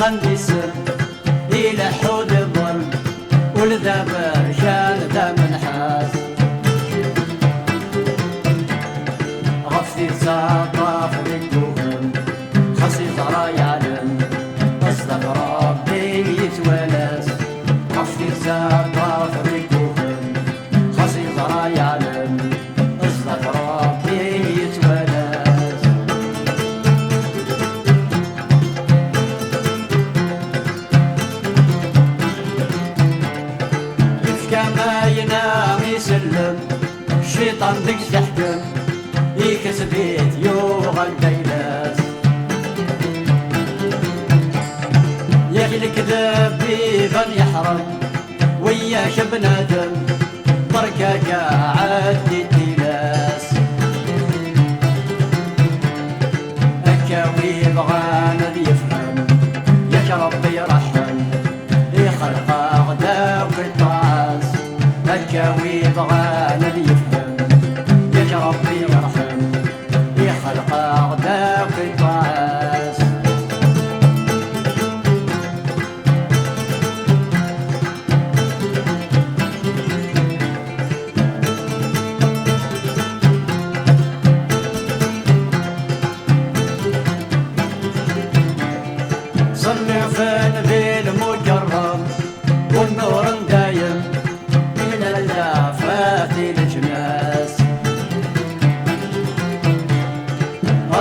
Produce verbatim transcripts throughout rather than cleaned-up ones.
Isem ileḥḥu d ḍelm, ul d aberkan d amenḥas. Ɣef tidet aṭṭaf deg wugem, xas yeẓra yeɛlem, zdat Ṛebbi yettwalas. Ɣef tidet aṭṭaf deg wugem, xas yeẓra yeɛlem, zdat Ṛebbi yettwalas. Yefka ayen isellem, cciṭan deg-s iḥkem, ikesb-it yuɣal d ayla-s. Yak lekdeb iban yeḥrem, weyyak a bnadem, berka-k ɛeddi tilas. Akka wi bɣan ad yefhem, yak Ṛebbi iṛeḥḥem, ixelq-aɣ-d akk iṭṭeɛ-as. Akka wi bɣan ad yefhem, yak Ṛebbi iṛeḥḥem, ixelq-aɣ-d akk iṭṭeɛ-as. Ṣennifen di lmuǧerrem, ur nnuren dayem, i lalla fat i leǧnas.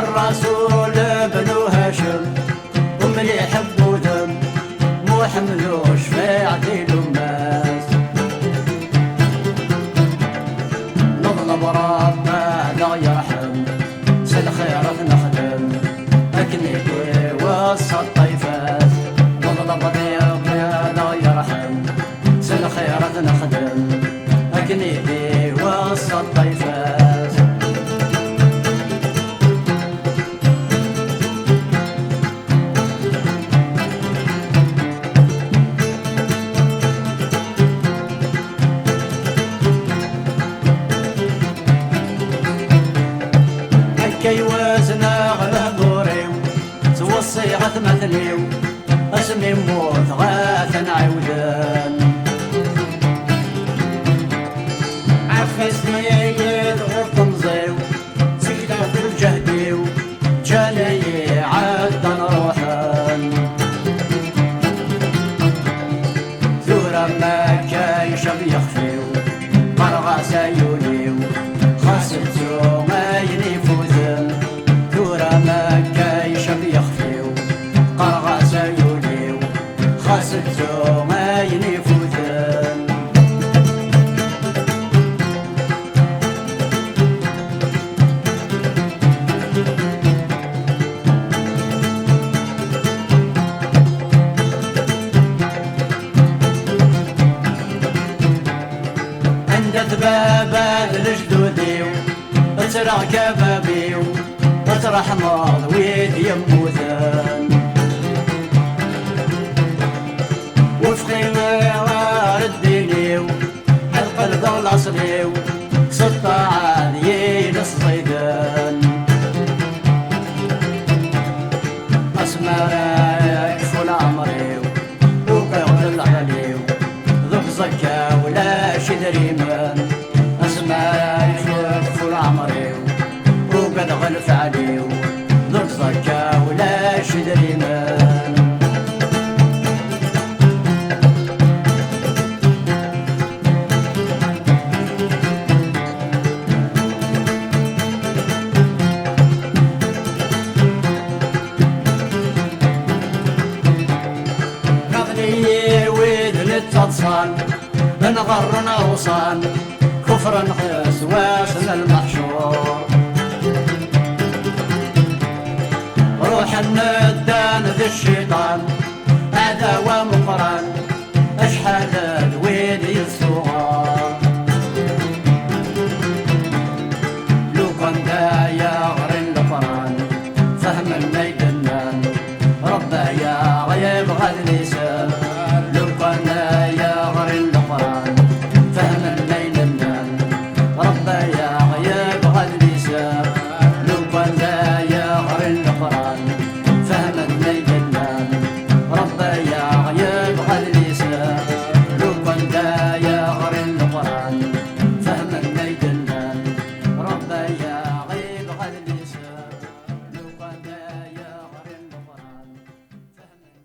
Ṛṛasul Bnu Hacem, umliḥ n wudem, Muḥemmed ucfiɛ di lummas. Neḍleb Ṛebbi ad aɣ-yerḥem, s lxir ad t-nexdem, akken i d-iweṣṣa ṭṭayfat. Neḍleb Ṛebbi ad aɣ-yerḥem, s lxir ad t-nexdem, akken i d-iweṣṣa ṭṭayfat. Akka i wazneɣ lehdur-iw, ttweṣṣiɣ atmaten-iw, asmi mmuteɣ ad ten-ɛiwden. Ɛeffes-iyi-d ɣur temẓi-w, Sekleɣ-d lǧehd-iw, ǧǧan-iyi ɛeddan ruḥen. Tura makka icab yexf-iw, qqareɣ-as ay ul-iw, xas ttuɣ ayen ifuten. Tura makka icab yexf-iw, qqareɣ-as ay ul-iw, xas ttuɣ ayen ifuten. Anda-t baba d lejdud-iw? Ttreɣ kabab-iw, ad tṛeḥmeḍ wid yemmuten. Wefqi ɣer ddin-iw, ad qelbeɣ laṣel-iw, s ṭṭaɛa d yiles ẓiden. Asmi ara yekfu leɛmer-iw, uqiɣ-d lɛali-w, d uẓekka ulac idrimen. Asmi ara yekfu leɛmer-iw, ugadeɣ lefɛal-iw, d uẓekka ulac idrimen. Ɣaḍen-iyi wid nettaḍsan, nɣerren awṣan, kufren ɣer s wass n lmeḥcur. Ruḥen ddan d cciṭan, aɛdaw ameqqran, acḥal d wid yessuɣer. Lukan d aya